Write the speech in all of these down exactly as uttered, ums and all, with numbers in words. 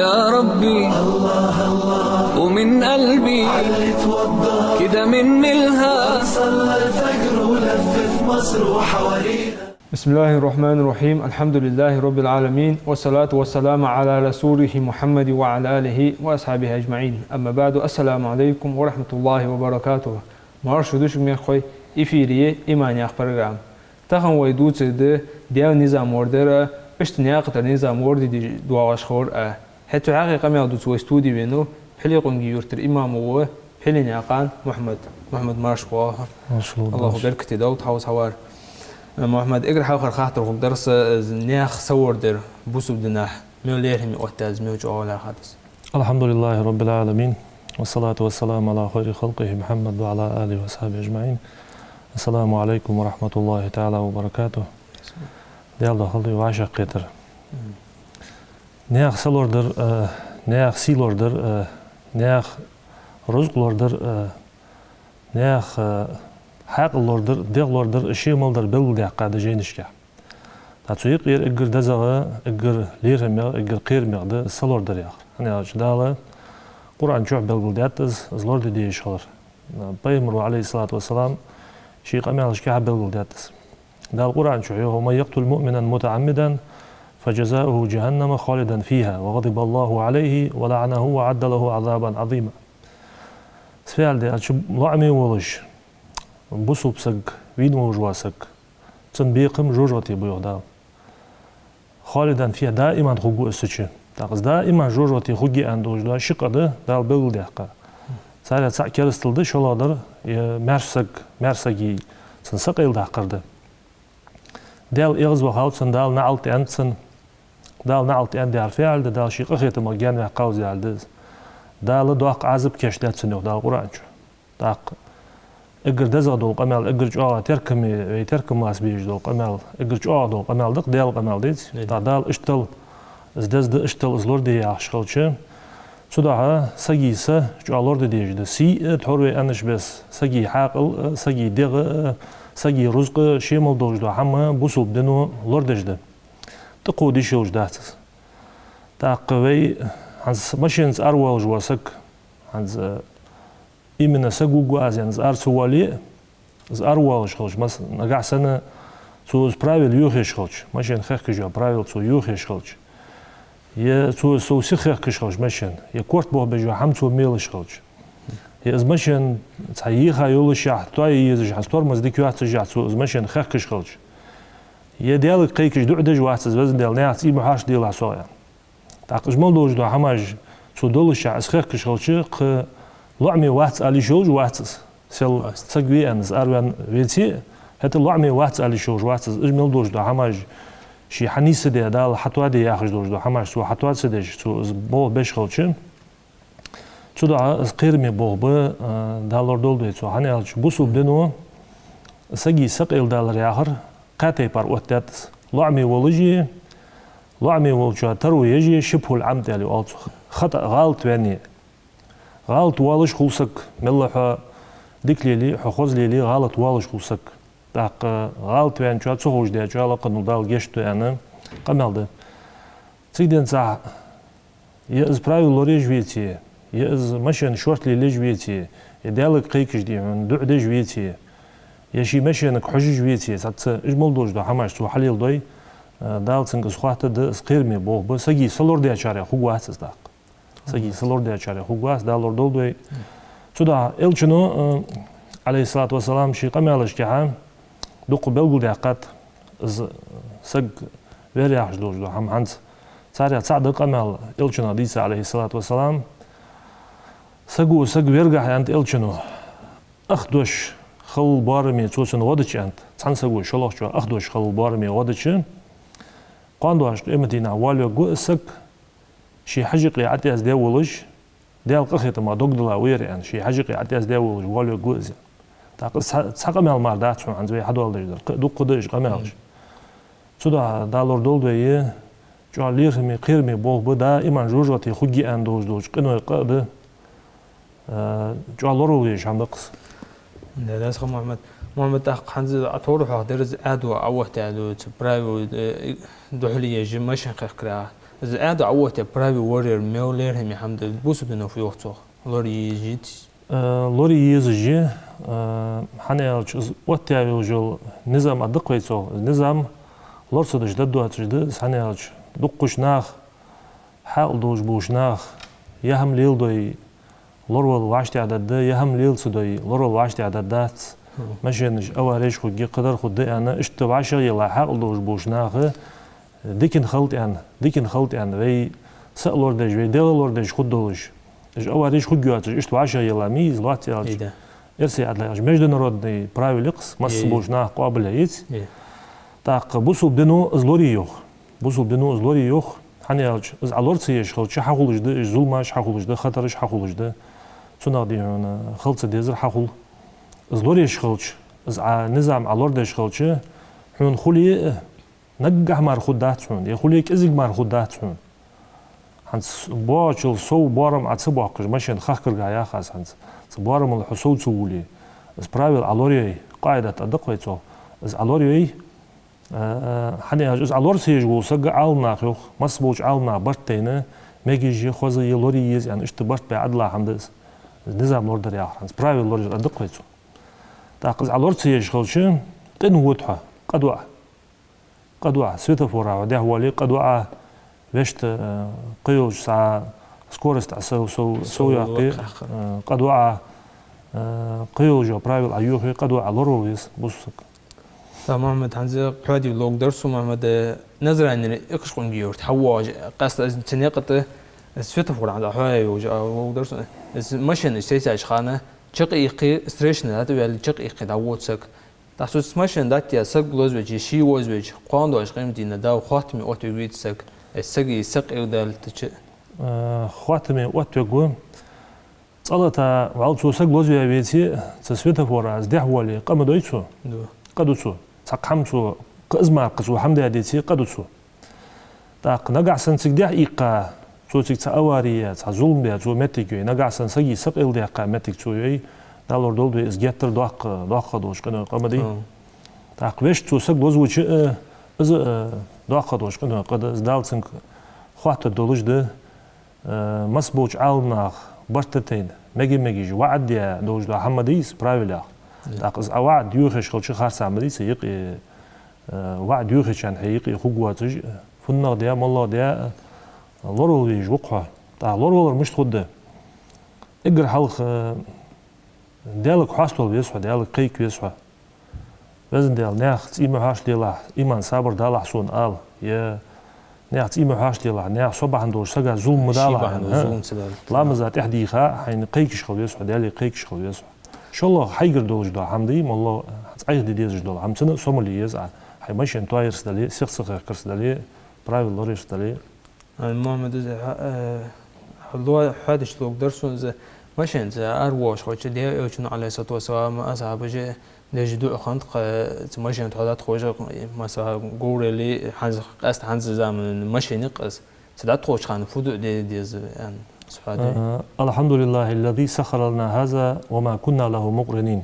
يا ربي، ومن قلبي كده من ملها. صلى الفجر ولف في مصر وحواليها. بسم الله الرحمن الرحيم. الحمد لله رب العالمين، والصلاة والسلام على رسوله محمد وعلى آله وأصحابه أجمعين. أما بعد، السلام عليكم ورحمة الله وبركاته. Марша да шуга, мехкахой, эфире «Иман» яха программа. Тахан вай дувцаргда Даьла низам лорадар а, иштта наькъа тӀара низам лорадеш доагӀаш хилар а. ХӀаьта цу хьакъехьа къамаьл дувца вай студе венав Пхьилекъонгий-Юртара имам вола Пхьиленаькъан Мухьмад. Мухьмад, марша воагӀалва. Марша воагӀалва. АллахӀа беркате долда хьа укх хьавар. Мухьмад, эггара хьалхара хаттар хургдар са, наьха са лорадар бусалба динахьа мел лерхӀаме оттадаьд из, мел чӀоагӀа лаьрхӀад из? الحمد لله رب العالمين، والصلاة والسلام على خير خلقه محمد وعلى آله وأصحابه أجمعين. السلام عليكم ورحمة الله تعالى وبركاته. Даьла духьал долда вай вӀашагӀкхетар. Наьха са лорадар а, наьха сий лорадар а, наьха рузкъа лорадар а, наьха, э, хьаькъал лорадар, дегӀ лорадар а, ше мел дар белгалдаьккхад жайнашка. ТӀаккха цу юкъера эггара дезагӀа, эггара лерхӀамегӀа, эггара кхерамегӀа да са лорадар яхар. ХӀана аьлча Дала Къуръан чу белгалдаьд из, из лораде дезаш хилар. Пайхамара, عليه الصلاة والسلام, ший къамаьлашка белгалдаьд из. Дала Къуръан чу йоах: «ومن يقتل مؤمنا متعمدا فجزاؤه جهنم خالدا فيها وغضب الله عليه ولعنه وأعد له عذابا عظيما». Сфял де ачу лоӀаме волаш, бусалба саг вийна волаш вола саг, цун бекхам жожагӀате ба, йоах Дала. «خالدا فيها», даиман хургва из цу чу. ТӀаккха из даиман жожагӀате хургья аьнна долаш да ши къа да Дала белгалдаьккха. Царех цаӀ керастал да, шоллагӀдар, е маьрша саг, маьрша сага цун са къайладаккхар да. Даьла эгӀазвахав цунна, Дала наӀалт аьннад цунна. Дала наӀалт аьннад яхар фу аьлча да, Дала ший къахетамах гаьнаваьккхав из аьлча да из. Дала доккха Ӏазап кийчдаьд цунна, йоах Дала Къуръан чу. ТӀаккха эггара дезагӀа дола къамаьл, эггара чӀоагӀа теркаме, вай теркам лаца безаш дола къамаьл, эггара чӀоагӀа дола къамаьл да-кх Даьла къамаьл, деций? Е. ТӀаккха Дала иштта из деза да, иштта из лораде яхаш хилча, цудухьа сага са чӀоагӀа лораде дезаш да. Сий а, тхьовра вай аьннача беса, сага хьаькъал а, сага дегӀ а, сага рузкъа а, ше мел долаш дола хӀама бусалба дино лорадеш да. ТӀаккха деш йолаш дац из. ТӀаккха вай хӀанз машенаца аравоалаш вола саг, хӀанз, э, именно саг вувргва аз аьнна, из ара ца воале а, из аравоалаш хилча, мас-, нагахьа санна цо из правила йохаеш хилча, машен хехкаш йола правила цо йохаеш хилча, е цо из сов сиха хехкаш хилча машен, е корта бохабеш йола хӀама цо мелаш хилча, е из машен цхьа еха йоллашехь, тоае езаш, хӀанз тормоз дика йоаццашехь цо из машен хехкаш хилча, е Даьлага кхайкаш дуӀа деш вац из: «Веза Даьла, наьхаца из ма хьоарчаделахь сох», — аьнна. ТӀаккха уж мел долаш дола хӀамаш цо доллашехь из хехкаш хилча, кхы лоӀаме вац ала йиш йолаш вац из. Сел саг ве аьнна, из араваьнна веце а, хӀаьта лоӀаме вац ала йиш йолаш вац из. Уж мел долаш дола хӀамаш, ше хьанийсде, Дала хьатоаде яхаш долаш дола хӀамаш цо хьатоа ца деш, цо из болх беш хилча, цудухьа из кхераме болх ба, а, Дала лорадолда вай цох. ХӀана аьлча бусалба дино сага са къайладалар яхар кхаь тайпара оттадаьд из. ЛоӀаме волаш а, лоӀаме волчоа таро еш а, шибхӀул-Ӏамд аьле оал цох. ХатӀа, гӀалат ваьнна. ГӀалат воалаш хул саг, мел хьо дика леле а, хьо хоза леле а, гӀалат воалаш хул саг. ТӀаккха гӀалат ваьнначоа, ца ховш даьчоа лакхе волча Дала гешт ду аьнна къамаьл да. Цига денз цхьа е из правила лораеш веце, е из машен шортта лелаеш веце, е Даьлага кхайкаш, дий хьона, дуӀа деш веце, е ший машенага хьожаш веце, цхьацца уж мел долаш дола хӀамаш цо хьалеладой, э, Дала цунга из хоаттаргда, из кхераме болх ба, сага са лорадаьчарех хургвац из тӀаккха. Сага са лорадаьчарех хургвац, Дала лорадолда вай. Цудухьа Элчано, э, عليه الصلاة والسلام, ший къамаьлашкахьа дукха белгалдаьккхад, из саг вер яхаш долаш дола хӀама хӀанз. Царех цаӀ да къамаьл Элчано дийца, عليه الصلاة والسلام: саго саг вергахьа, аьннад Элчано, ах дош хилла боараме цо цунна гӀо дича, аьннад, цхьан саго шоллагӀчоа ах дош хилла боараме гӀо дича, кхоана доагӀача къематдийнахьа воалавергва из саг, ший хьажа юкъе ӀотӀаяздаь волаш, Даьла къахетамах дог дилла ва ер, аьнна, ший хьажа юкъе ӀотӀаяздаь волаш воалавергва из. ТӀаккха из цхьа, цхьа къамаьл мара дац хьона хӀанз вай хьадоаладеш дар. Кхы а дукха да уж къамаьлаш. Цудухьа Дала лорадолда вай, чӀоагӀа лерхӀаме, кхераме болх ба, даиман жожагӀате хургья аьнна долаш долча къиной къа а да, э, чӀоагӀа лоравала везаш хӀама да-кх из. Да, деза хов, Мухьмад. Мухьмад, тӀаккха хӀанз Ӏа товр хьох деррига Ӏаьдало Ӏооттадаьд цу правила, э, духьале еш машен хехкарах. Из Ӏаьдал Ӏооттаяь правил лораяр мел лерхӀаме хӀама да, бусалба дино фу йоах цох? Лорае езаш йий из? Э, лорае езаш я, э, хӀана аьлча из оттаяь йола низам а да-кх вай цох. Из низам лора ца деш даргдоацаш да из, хӀана аьлча дуккхача наха, хьаькъал долаш болча наха, е хӀама леладой, лоравала вӀаштӀехьадаргда, е хӀама лела ца дой, лоравала вӀаштӀехьадаргдац. Мгм. Машенаш, авареш хургья, кхыдар хургда аьнна, иштта вӀашагӀъелла хьаькъал долаш болча наха, дикан хилда аьнна, дикан хилда аьнна, вай са а лорадеш, вай Даьла лорадеш хургдолаш. Уж авареш хургйоацаш, иштта вӀашагӀъелла ма йий из, лоацца аьлча. Ида. Эрсий аьнна, уж международный правила я-кх из, масса болча наха къоабалъяь я из. Е. ТӀаккха бусалба дино из лорае йоах. Бусалба дино из лорае йоах, хӀана аьлча из Ӏа лора ца еш хилча, хьахулаш да уж зуламаш, хьахулаш да хатараш, хьахулаш да. Цунах, дий хьона, хила ца дезар хьахул. Из лораеш хилча, из Ӏа низам Ӏа лорадеш хилча, хьона хуле а наггахьа мара хургдац хьона, е хуле кӀезига мара хургдац хьона. ХӀанз боагӀачул сов боарам Ӏа ца боаккхаш, машен хахкаргахьа ях аз хӀанз. Цу боарамал хьо сов ца вувле, из правил Ӏа лорайой, къаӀидат а да-кх вай цох, из Ӏа лорайой, э, э, хӀана аьлча из Ӏа лора ца еш вола саг, Ӏаламнаха йоах, масса болча Ӏаламнаха барт тайна, мегаш я, хоза я, лорае еза аьнна, иштта барт баь Ӏадала хӀама да из. Из низам лорадар яхар хӀанз, правил лорадар а да-кх вай цох. ТӀаккха из Ӏа лора ца еш хилча, къина вода хьо, къа доӀа. Къа доӀа, светофора хьо дехьавоале, къа доӀа, вешта, э, кхыйолча сага скорость Ӏа сов, сов, сов яккхе, э, къа доӀа, э, кхыйола правил Ӏа йоахе, къа доӀа, лоравала веза бусалба саг. ТӀаккха, Мухьаммад, хӀанз хьоаде ловргдар со, Мухьаммад, э, Назранера Экажкъонгий-Юрта хьавоагӀаш, къаьстта из цу наькъа тӀа, э, светофор хьанз хьоаяь йолаш, а, ловргдар со. Из машенаш сецача хана чакхъяьккхе, встречный дӀатӀаваьле, чакхъяьккхе дӀавода саг. ТӀаккха цу машен дӀатӀаяь саг лозавеча, ше лозавеча, кхоана доагӀача къематдийнахьа Дала хоаттаме оттавергвий-те саг? Из сага сакъердалийтача? Э, хоаттаме оттавергва. ЦӀалата вӀалла цо саг лозаваь веце, цу светофора из дехьавоале, къа ма дой цо? Ду. Къа ду цо. Цхьаккха хӀама цо, кхы из мара кхы цо хӀама даь деце, къа ду цо. ТӀаккха нагахьа санна цига дехьа иккха, цо цига цхьа авари яь, цхьа зулам даь, цо моттиг йой, нагахьа санна сага сакъердаьккха моттиг цо йой, Дала лорадолда вай, из геттара доккха, доккха долча къиной къа ма дий. ТӀаккха вешта цо саг лозавича а, из а, э, доккха долча къиной къа да, из Дала цунга хоаттаргдолаш да, э, масса болча Ӏаламнаха барт тайна, мега-мегаш ваӀад даь долаш дола хӀама ма дий из правилех. ТӀаккха из Ӏа ваӀад йохаеш хилча, харцахьа ма дий из, юкъе, э, ваӀад йохаечарна хье юкъе хургвоацаш, фуннагӀа даь, моллагӀа даь, лоравала везаш ва-кх хьо. ТӀаккха лоравалар мишта хургда? Эггара хьалха, э, Даьлага хьаставала веза хьо, Даьлага кхайка веза хьо. Везан Даьла, наьха цӀий ма хьоаштделахь, иман, сабар далахь сона ала, е наьха цӀий ма хьоаштделахь, наьха со бахьан долаш сага зулам ма далахь аьнна, ламаза тӀехьа дийха, хьайна кхайкаш хила веза хьо, Даьлага кхайкаш хила веза хьо. ШоллагӀа, хьайгара долаш дола хӀама дий, моллагӀа, хьайна Ӏайха де дезаш дола хӀама, цунна а сомал е еза Ӏа, хьай машен тоаярца дале, сиха ца хехкарца дале, правил лораярца дале. Э, Мухьаммад, из хьа-, э, хьа-, ло-, хьоадеш ловргдар сона, из машенаца аравоагӀаш хилча, Даьла Элчано, Ӏалайхи ссалату вассалам, асхьабаша деш дуӀа хиннад-кх, э, цу машен тӀа хьо дӀатӀаховш, масала, говрале, хӀанз, къаьстта хӀанзча заман машен я-кх из. Цу дӀатӀаховча хана фу дуӀа де деза аьнна, из хьоаде. Э, الحمد لله الذي سخر لنا هذا وما كنا له مقرنين.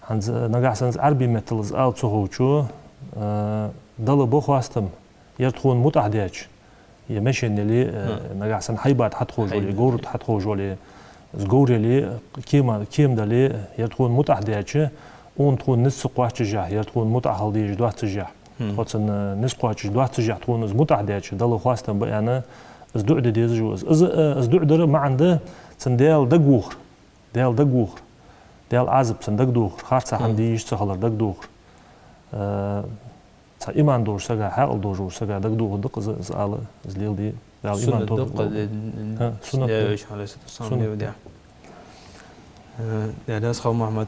ХӀанз, э, нагахьа санна из Ӏарбий меттала из ала ца ховчо, э, Далла ба хоастам, ер тхона мутӀахьа даьча, е машен яле, э, нагахьа санна хьайбат хьатӀаховш вале, говр тӀа хьатӀаховш вале, из говр яле, кема, кема дале, ер тхона мутӀахьа даьча, укхунна тхона низ ца кхоаччашехь, ер тхона мутӀахьа хила дезаш доаццашехь, тхо цунна, э, низ кхоаччаш доаццашехь, тхона из мутӀахьа даьча, Далла хоастам ба аьнна, из дуӀа де дезаш ва из. Из, э, из дуӀа дара маӀан да, цунна Даьла дагавохар, Даьла дагавохар, Даьла Ӏазап цунна дагадохар, харцахьа хӀама де йиш ца хилар дагадохар. Э, Цхьа иман долча сага, хьаькъал долаш волча сага дагадохаргда-кх из, из ала, из леладе, Дала иман, суннат да-кх, тофикъ лолда. Э, суннат да. Даьла Элчано, Ӏалайхи ссалату вассалам, леладаь. Э, Даьла раьза хилва, Мухьаммад.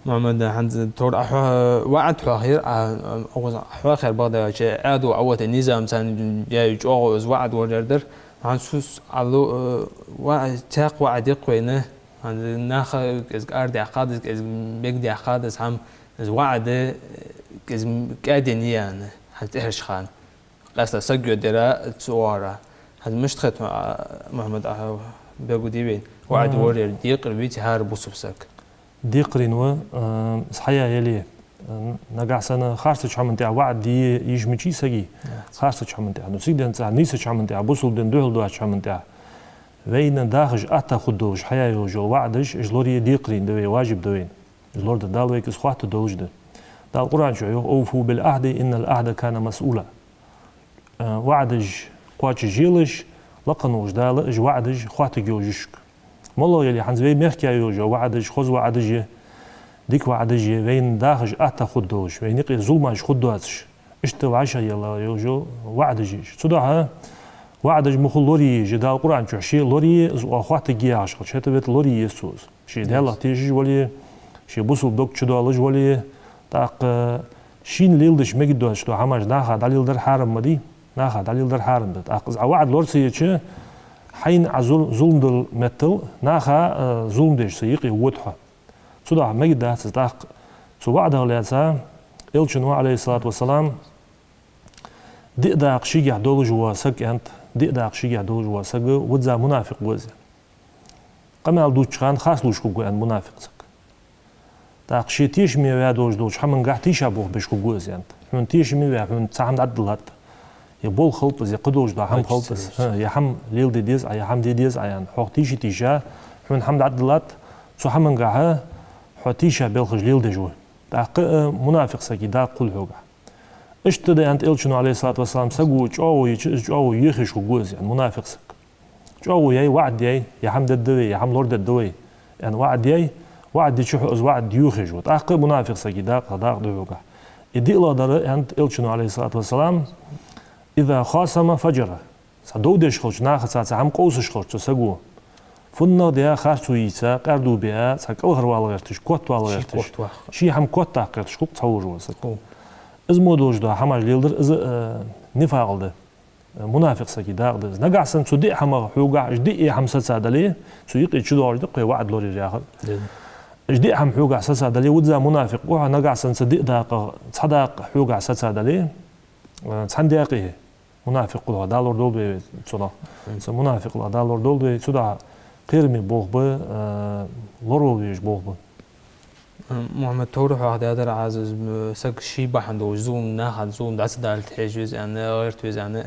Мухьаммад, хӀанз тхьовра Ӏа хьо-, ваӀад хьоахайир, Ӏа, Ӏа, Ӏа хьоахайир бакъда аьлча, Ӏаьдал Ӏооттаяь низам царна яь чӀоагӀа из ваӀад лораяр дар. ХӀанз цу с-, Ӏа лу-, э, ваӀ-, цхьаькха ваӀад я-кх вайна, хӀанз наха кӀезига арадаьккхад из, кӀезига мегадаьккхад из хӀама, из ваӀад, кӀезига кӀаьденна я аьнна, хӀанз тӀехьарча хана. Къаьстта саг йодаяр цу оагӀорахьа. ХӀанз мишта хет хьона, а, Мухьаммад, Ӏа белгалде вайна, ваӀад лораяр декхар вий-те хӀара бусалба сага? Декхарийна ва, а, из хьаяь яле, Нагахьа санна харцача хӀаман тӀа ваӀад де йиш мичай сага, харцача хӀаман тӀа, ну, сихден цӀа нийсача хӀаман тӀа, бусалба дина духьал доацача хӀаман тӀа, вайна дахаш атта хургдолаш хьаяь йолаш йола ваӀадаш, уж лорае декхарийна да вай, важиб да вайна. Уж лорадар Дала вайга из хоаттаргдолаш да. Дала Къуръан чу йоах: «أوفوا بالعهد إن العهد كان مسؤولا». Э, ваӀадаш кхоачашъелаш, лакха волча Дала уж ваӀадаш хоаттаргйолаш я шуга. МоллагӀа яле а, хӀанз вай мехка йолаш йола ваӀадаш, хоза ваӀадаш я, дика ваӀадаш я, вайна дахаш атта хургдолаш, вайна юкъе зуламаш хургдоацаш, иштта вӀашагӀъелла йолаш йола ваӀадаш я уж. Цудухьа ваӀадаш ма хулла лорае еза, Дала Къуръан чу ше лорае, из оаха хоаттаргья яхаш хилча, хӀаьта ветта лорае еза цо из. Ше Даьлах тешаш вале, ше бусалба дог чу доаллаш вале, тӀаккха шийна леладеш мегаш доацаш дола хӀамаш наха дӀалеладар хьарам ма дий, наха дӀалеладар хьарам да. ТӀаккха из Ӏа ваӀад лора ца еча, хьайна Ӏа зул-, зулам дала меттел, наха, э, зулам деш са юкъе вода хьо. Цудухьа мегаш дац из. ТӀаккха цу ваӀадах лаьца Элчано, عليه الصلاة والسلام, диъ дакъа шийгахь долаш вола саг, аьннад, диъ дакъа шийгахь долаш вола саг визза мунафикъ ва из. Къамаьл дувцача хана харц лувш хургва, аьннад, мунафикъ саг. ТӀаккха ше тешаме ваь долаш долча хӀамангахь тийшаболх беш хургва из, аьннад. Хьона тешаме ваь, хьона цхьа хӀама дӀадиллад, е болх хилба из, е кхыдолаш дола хӀама хилба из, хӀа, е хӀама леладе деза Ӏа, е хӀама де деза Ӏа аьнна, хьох тийша-тийша, хьона хӀама дӀадиллад, цу хӀамангахь хьо тийша белхаш леладеш ва. ТӀаккха, э, мунафикъ сага дакъа хул хьогахь. Иштта да, аьннад Элчано, عليه الصلاة والسلام, саго чӀоагӀо йича, из чӀоагӀо йохаеш хургва из, аьнна, мунафикъ саг. ЧӀоагӀо яьй, ваӀад яьй, е хӀама дергда вай, е хӀама лорадергда вай, аьнна, ваӀад яьй, ваӀад дича хьо из ваӀад йохаеш ва. ТӀаккха мунафикъ сага дакъа, дакъа да хьогахь. Из диълагӀдар, аьннад Элчано, عليه الصلاة والسلام: «إذا خاصم فجر». Цхьа дов деш хилча, нахаца цхьа хӀама къовсаш хилча цу саго, фуннагӀа де харцо йийца, къаьрдув бе, цхьа кӀалхарвала гӀерташ, котвала гӀерташ, ший хӀама котдаккха гӀерташ хул цхьаволаш вола саг. Из мо долаш дола хӀамаш леладар, из, э, нифакъал да. Э, мунафикъ сага дакъа да из. Нагахьа санна цу диъ хӀамах хьогахь уж диъ хӀама саца дале, цу юкъе чудоагӀаш да-кх вай ваӀад лораяр яхар. Уж диъ хӀама хьогахь саца дале, визза мунафикъ ва хьо. Нагахьа санна цу диъ дакъах цхьа дакъа хьогахь саца дале, э, цхьан даькъе мунафикъ хул хьо, Дала лорадолда вай цунах. Цу мунафикъалах Дала лорадолда вай, цудухьа кхераме болх ба, э, лоравала везаш болх ба. Мухьаммад, товра хьоахадаь дар Ӏа из, м, саг ший бахьан долаш зулам, наха зулам дӀа ца далийта хьежа веза аьнна, гӀерта веза аьнна.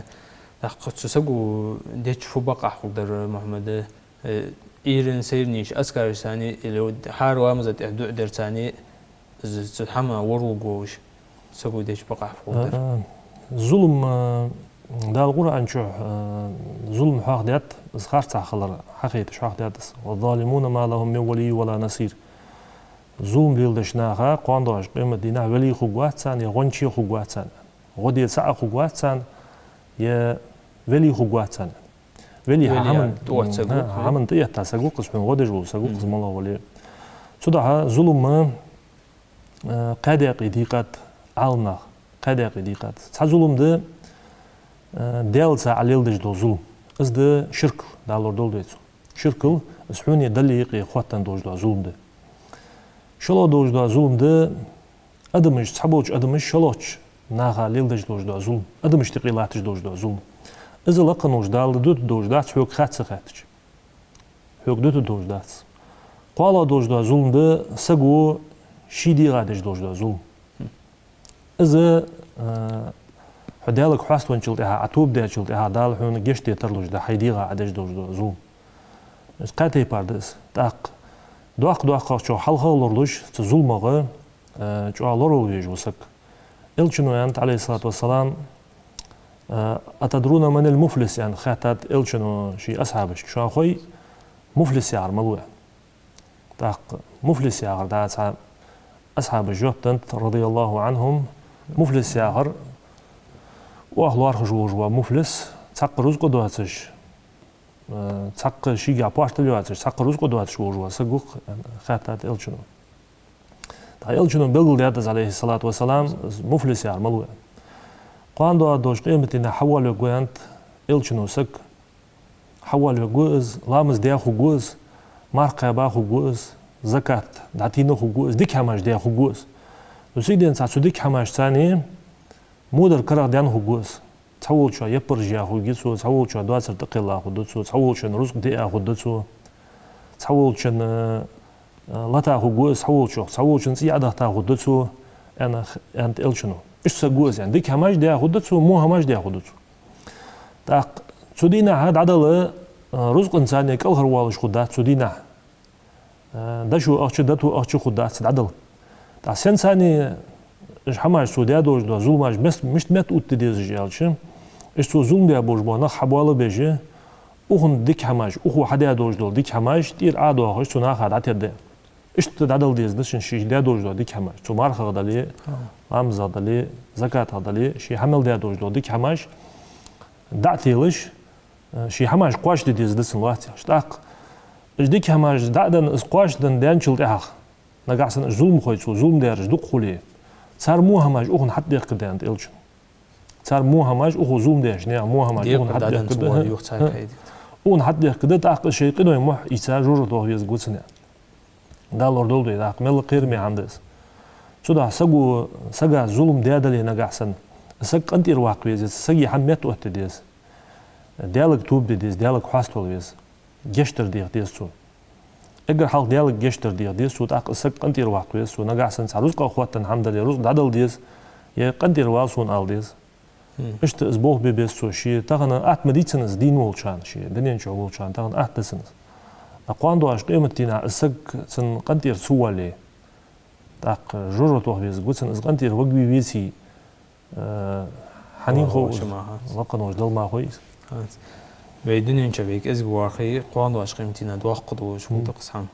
ТӀаккха цу саго деча фу бакъахьа хургдар, Мухьаммад? Э, Ӏуйрийна, сайранийна, аскарашца, или хӀара ламаза тӀехьа дуӀа дарца, из цу хӀамах ворлургволаш, саго деча бакъахьа фу хургдар? А, а, зулам, а, Дала Къуръан чу, а, зулам хьоахадаьд, из харцахьа хилар хьахайташ хьоахадаьд из: «والظالمون ما لهم من ولي ولا نصير». Зулам леладеча наха кхоана доагӀача къематдийнахьа вели хургвац царна, е гӀонче хургвац царна. ГӀо де цаӀ хургвац царна, е вели хургвац царна. Вели, хӀа, хӀаман, хӀа, хӀаман тӀаэтта саг ва-кх из, хьона гӀо деш вола саг ва-кх из, моллагӀа вале а. Цудухьа зулам, э, кхаь даькъе дийкъад Ӏаламнаха, кхаь даькъе дийкъад. Цхьа зулам да, э, Даьлаца Ӏа леладеш дола зулам. Из да ширкал, Дала лорадолда вай цох. Ширкал, из хьоне Даьла юкъе хоттаденна долаш дола зулам да. ШоллагӀа долаш дола зулам да, адамаш, цхьаболча адамаша шоллагӀча наха леладеш долаш дола зулам, адамашта юкъе латташ долаш дола зулам. Из лакха волча Дала дутаргдолаш дац, хьога хатта ца хаьттача. Хьога дутаргдолаш дац. КхоалагӀа долаш дола зулам да саго ший дегӀа деш долаш дола зулам. Из, а, хьо Даьлага хьаставаьнначул тӀехьагӀа, Ӏа тоба даьчул тӀехьагӀа Дала хьона гешт де тарлуш да хьай дегӀа Ӏа деш долаш дола зулам. Из кхаь тайпара да из. ТӀаккха доккха-доккхагӀчох хьалхагӀа лоралуш цу зуламах, э, чӀоагӀа лоравала везаш ва саг. Элчано аьннад, عليه الصلاة والسلام, э, «أتدرون من المفلس؟» аьнна, хаьттад Элчано ший асхьабашка: «Шоана хой, муфлис яхар мала ва?» аьнна. ТӀаккха муфлис яхар, да, цхьа асхьабаша жоп деннад, رضي الله عنهم, муфлис яхар, оаха лоархӀаш волаш вола муфлис, цхьаккха рузкъа доацаш, э, цхьаккха шийгахь поастал йоацаш, цхьаккха рузкъа доацаш волаш вола саг ва-кх, хаьттад Элчано. ТӀаккха Элчано белгалдаьд из, عليه الصلاة والسلام, из муфлис яхар мала ва. Кхоана доагӀаш долча къематдийнахьа хьавоалавергва, аьннад Элчано, саг. Хьавоалавергва из, ламаз даь хургва из, марха кхаьба хургва из, закат дӀатийна хургва из, дика хӀамаш даь хургва из. Ну, сийденца цу дика хӀамашца водар карагӀдаьнна хургва из. Цхьаволчоа яппараш яь хургья цо, цхьаволчоа доацар тӀакхелла хургда цо, цхьаволчоа рузкъа диа хургда цо, цхьаволчоа, э, лата хургва из цхьаволчох, цхьаволчун цӀий Ӏодахийта хургда цо. аьнна, аьннад Элчано. Иштта саг ва из, аьнна. Дика хӀамаш даь хургда цо, во хӀамаш даь хургда цо. ТӀаккха цу дийнахьа дӀадала, а, рузкъанца кӀалхарвоалаш хургдац цу дийнахьа. А, дошо ахча, дото ахча хургдац дӀадала. ТӀаккха сенца уж хӀамаш, цо даь долаш дола зуламаш мес-, мишта меттаоттаде деза уж аьлча, уж цо зулам даь болаш бола нах хьабоалабеш, укхун дика хӀамаш, укхо хьадаь долаш дола дика хӀамаш тӀера Ӏодоахаш, цу наха дӀатедда. Иштта дӀадала деза да шийна ше даь долаш дола дика хӀамаш. Цу мархах дале, ламазах дале, закатах дале, ше хьа мел даь долаш дола дика хӀамаш дӀа а телаш, э, ший хӀамаш кхоачашде деза да цунна, вац яхаш. ТӀаккха уж дика хӀамаш дӀа а денна, из кхоачашденна даьнначул тӀехьагӀа, нагахьа санна уж зуламхой, цо зулам даьраш дукха хуле, цар во хӀамаш укхунна хьатӀадехкаргда, аьннад Элчано. Цар во хӀамаш, укхо зулам даьча наьха во хӀамаш укхунна хьатӀадехкаргда. Укхунна хьатӀадехкаргда, тӀаккха шоай къиной мухь ийца жожагӀате тоха везаргва цунна. Дала лорадолда вай, тӀаккха мел кхераме хӀама да из. Цудухьа саго, сага зулам даь дале нагахьа санна, саг къинтӀера ваккха веза, сага хӀама меттаоттаде деза. Даьлага тоба де деза, Даьлага хьаставала веза. Гешт дар деха деза цо. Эггара хьалха Даьлага гешт дар деха деза цо, тӀаккха саг къинтӀера ваккха веза цо. Нагахьа санна цхьа рузкъа хоттаденна хӀама дале, рузкъа дӀадала деза, е къинтӀера вала сона ала деза. Иштта из болх бе беза цо, ше тахан атта ма дий цунна из, дийна волча хана, ше дунен чу волча хана тахан атта да цунна из. Ткъа кхоана доагӀаш къематдийнахьа из саг цунна къинтӀера ца вале, тӀаккха жожагӀате тоха везаргва цунна из, къинтӀера варгвий, веций, э, хьанна хов из? Лакха волча Дала мара хой из. Вай дунен чу вай кӀезига вархий, кхоана доагӀаш къематдийнахьа доккха долаш хургда-кх из хӀама.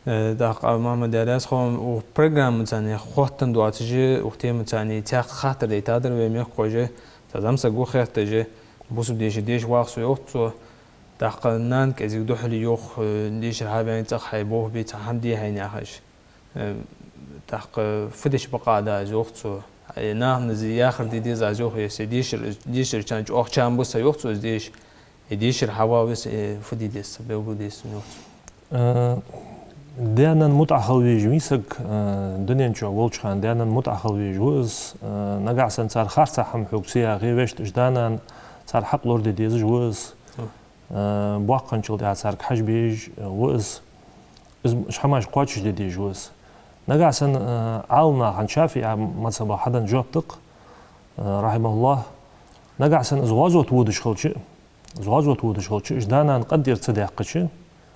Э, тӀаккха, Мухьаммад, Даьла раьза хилва, укх программаца хоттаденна доацаш, укх темаца цхьаькха хаттар дайтадар вай мехкахоша, цхьа зӀамсаг ва хетташ, бусалба дешар деша вагӀа со, йоах цо. ТӀаккха нана кӀезига духьале йоах, э, дешар хьавена, цӀагӀа хьай болх бе, цхьа хӀама де хьайна яхаш. Э, тӀаккха фу деш бакъахьа да аз, йоах цо. Э, нахана из яхар де деза аз, йоах, если дешар, дешарчарна чӀоагӀа чам ба са, йоах цо, из деша. Э, дешар хьавалаве са, э, фу де деза са, белгалде деза сона, йоах цо. Э, даь-наьна мутӀахьа хила везаш ва саг, э, дунен чу волча хана даь-наьна мутӀахьа хила везаш ва из, э, нагахьа санна цар харцахьа хӀама хьога ца яхе, вешта, уж да-нана цар хьакъ лораде дезаш ва из. Э, боккхийчул тӀехьагӀа царга хьажа безаш ва из. Из, уж хӀамаш кхоачашде дезаш ва из. Нагахьа санна, э, Ӏаламнаха, хӀанз ШафиӀий мазхӀабах хьаденна жоп да-кх, э, рахьимахӀуллахӀ, нагахьа санна из гӀазоте водаш хилча, из гӀазоте водаш хилча, уж да-нана къинтӀера ца даьккхача,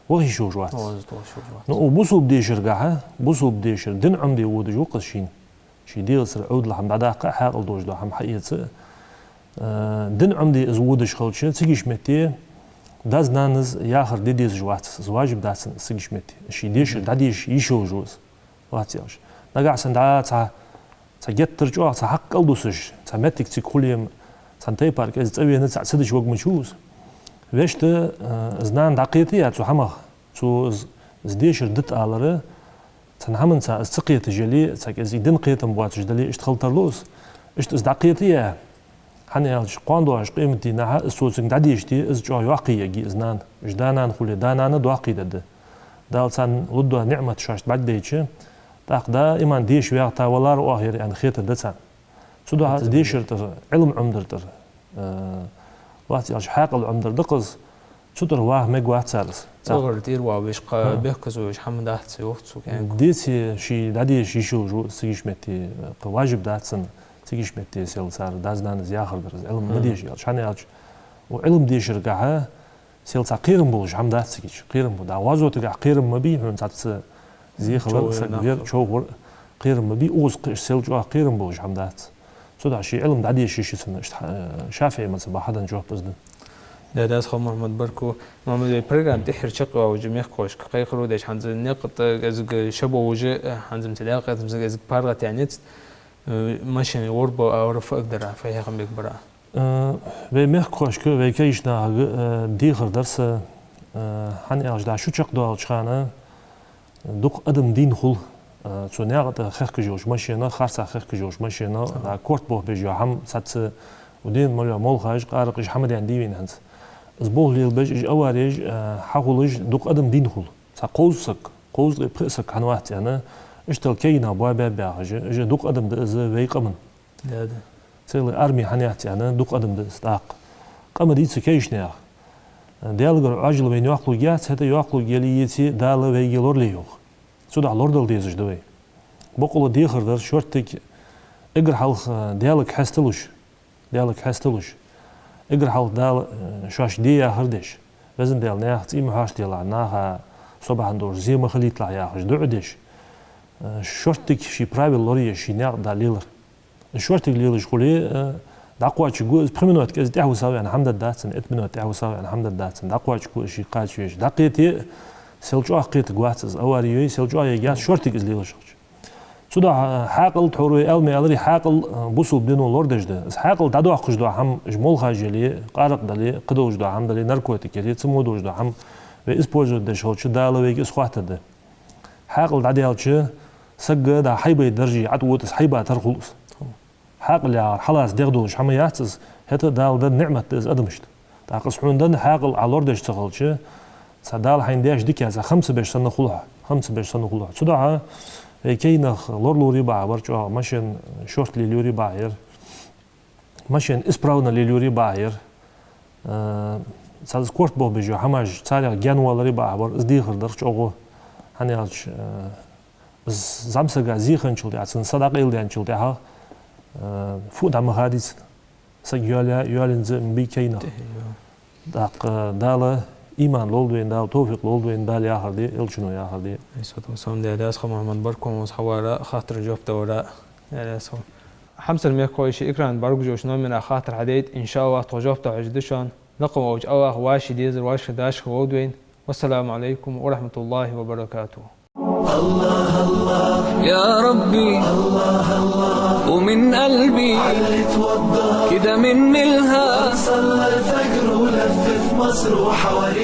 ваха йиш йолаш вац. ГӀазоте водаш хилча ваха йиш йолаш вац. Ну, бусалба дешаргахьа, бусалба дешар, дин Ӏомаде водаш ва-кх из шийна. Ший дегӀацара Ӏовдала хӀама дӀадаккха а, хьаькъал долаш дола хӀама хьаэца а, э, дин Ӏомаде из водаш хилча, цига ишта метте даьс-нанас яхар де дезаш вац из, важиб дац цунна цига ишта метте. Ший дешар дӀадеша йиш йолаш ва из, вац яхаш. Нагахьа санна дӀа цхьа, цхьа геттара чӀоагӀа цхьа хьакъ кӀалдусаш, цхьа моттиг цига хуле-м, цхьан тайпара кӀезига цӀавена, цхьа ца дича варгвац из. Вешта, э, из нана дӀакхетаяь цу хӀамах, цо из, из дешар дита алар, цхьан хӀаманца из ца кхеташ яле, цхьа кӀезига дина кхетам боацаш дале, иштта хила тарлу из. Иштта из дӀакхетаяь, хӀана аьлча кхоана доагӀаш къематдийнахьа из цо цига дӀадешаде, из чӀоагӀа йоккхий ергья из нана. Уж да-нана хуле, да-нана доккхий дергда. Дала царна лургдола ниӀмат шоашта бӀаргадайча, тӀаккха даиман деша вагӀа валара оаха ер аьнна хетаргда царна. Цудухьа дешар тӀара, Ӏилма Ӏомадар тӀара, э, вац аьлча, хьаькъал Ӏомадар да-кх из, цу тӀара ваха мегаш вац цар из. ЦӀагӀара тӀера вала веш, кхы бехказло еш хӀама дац, йоах цо, кӀаьнк. Деце ше дӀадеша йиш йолаш ва из цига ишта метте, кхы важиб дац цунна цига ишта метте сел цар даьс-нанас яхар дар из, Ӏилма ма деша аьлча. ХӀана аьлча, укх Ӏилма дешаргахьа сел цхьа кхерам болаш хӀама дац цига чу, кхерам ба. ДӀа гӀазотагахьа кхерам ма бий хьона, цхьацца зе хилар, саг вер, чов хилар, кхерам ма бий, укхаза кхы сел чӀоагӀа кхерам болаш хӀама дац. Цудухьа ше Ӏилма дӀадеша йиш я цунна, иштта, э, ШафиӀий мазхӀабах хьаденна жоп из да. Даьла раьза хилва, Мухьаммад, баркал. Мухьаммад, вай программа тӀеххьара чакхъяьлча мехкахошка кхайкхар деш, хӀанз никъ тӀа кӀезига ша болаш, э, хӀанз-м цу Даьла къахетамца кӀезига паргӀата яьннай, э, машина лорабу а, лорабу а фу эггара дара, фу хьехам бергбар. Э, вай мехкахошка, вай кагийча нахага, э, дехар дар са, э, хӀана аьлча, дӀа шу чакхдоалача хана дукха адам дийна хул, э, цу наькъа тӀа хехкаш йолча машенах, харцахьа хехкаш йолча машенах, дӀа корта болх беш йола хӀама, цхьацца уден мел йола молхаш, къаракъаш хӀама даьнна дий вайна хӀанз. Из болх лелабеш, уж авареш, э, хьахулаш дукха адам дийна хул. Цхьа кховзткъа саг, кховзткъеи пхи саг хӀана вац аьнна, иштта кагий нах боабаьб яхаш, уж дукха адам да из вай къаман. Да, да. Целая армия хӀана яц аьнна, дукха адам да из тӀаккха. Къа ма дий цу кагийча наьха. Даьлагара Ӏоажал вайна йоккхалургьяц, хӀаьта йоккхалургья яле а, еце а, Дала вайга лорале йоах. Цудухьа лорадала дезаш да вай. Бокъонца дехар дар шортига, Эггара хьалха Даьлага хьесталуш, Даьлага хьесталуш, эггара хьалха Дала шоаш де яхар деш, Везан Даьла, наьха цӀий ма хьоштелахь, наха со бахьан долаш зе ма хилийталахь яхаш дуӀа деш, шорттига ший правила лораеш ший наькъа Дала лелар. Шорттига лелаш хуле, дӀакхоачаргва из, пхи минот кӀезига тӀехьа висав аьнна хӀама дергдац цунна, итт минот тӀехьа висав аьнна хӀама дергдац цунна, дӀакхоачаргва из ший кхача веш. ДӀакхете, сел чӀоагӀа кхетаргвац из, авари йой, сел чӀоагӀа ергьяц шорттига из лелаш хилча. Цудухьа хьаькъал тхьовра вай аьлме аьлар, хьаькъал бусалба дино лорадеш да. Из хьаькъал дӀадоаккхаш дола хӀама, уж молхаш яле, къаракъ дале, кхыдолаш дола хӀама дале, наркотик яле, цу мо долаш дола хӀама вай использовать деш хилча, Дала вайга из хоаттаргда. Хьаькъал дӀадаьлча, саг да хьайбай дарже ӀотӀавода из, хьайба тара хул из. Хьаькъал яхар хьалаца дегӀ долаш хӀама яц из, хӀаьта Дала даь ниӀмат да из адамашта. ТӀаккха из хьона даь хьаькъал Ӏа лорадеш ца хилча, цхьа Дала хьайна деш дика яц, хам ца беш санна хул хьо, хам ца беш санна хул хьо. Цудухьа вай кегий нах лоралора бахьа бар чӀоагӀа машен шортта лелайора бахьа яр. Машен исправно лелайора бахьа яр. Цхьа из корта бохабеш йола хӀамаш, царех гаьнавалара бахьа бар, из дехар дар чӀоагӀа. ХӀана аьлча, зӀамсага зе хинначул тӀехьа, цун са дӀакъайладаьнначул тӀехьа, фу дӀа ма хадий цунна. Саг йоалаяь, йоалаенна зе ма бий кегий наха. ТӀаккха Дала иман лолда вайна, Дала товфикъ лолда вайна, Дала яхар де, Элчано яхар де. Айсату, сам де дас ха Мухьаммад, баркал хьона хьавара, хаттара жоп далара. Хьамсара мехкахой, шоай экрана бӀаргагуш йолча номера хаттар хьадайта, иншааллахӀ, тхо жоп дала хьожаргда шоана. Лакха волча АллахӀа вӀаший дезар, вӀаший дашхар лолда вайна. Вассаламу Ӏалайкум ва рахьматуллахӀи ва баракатухӀ. الله الله يا ربي الله الله ومن قلبي علي توضى كده من ملها صلى الفجر ولف في مصر وحوالي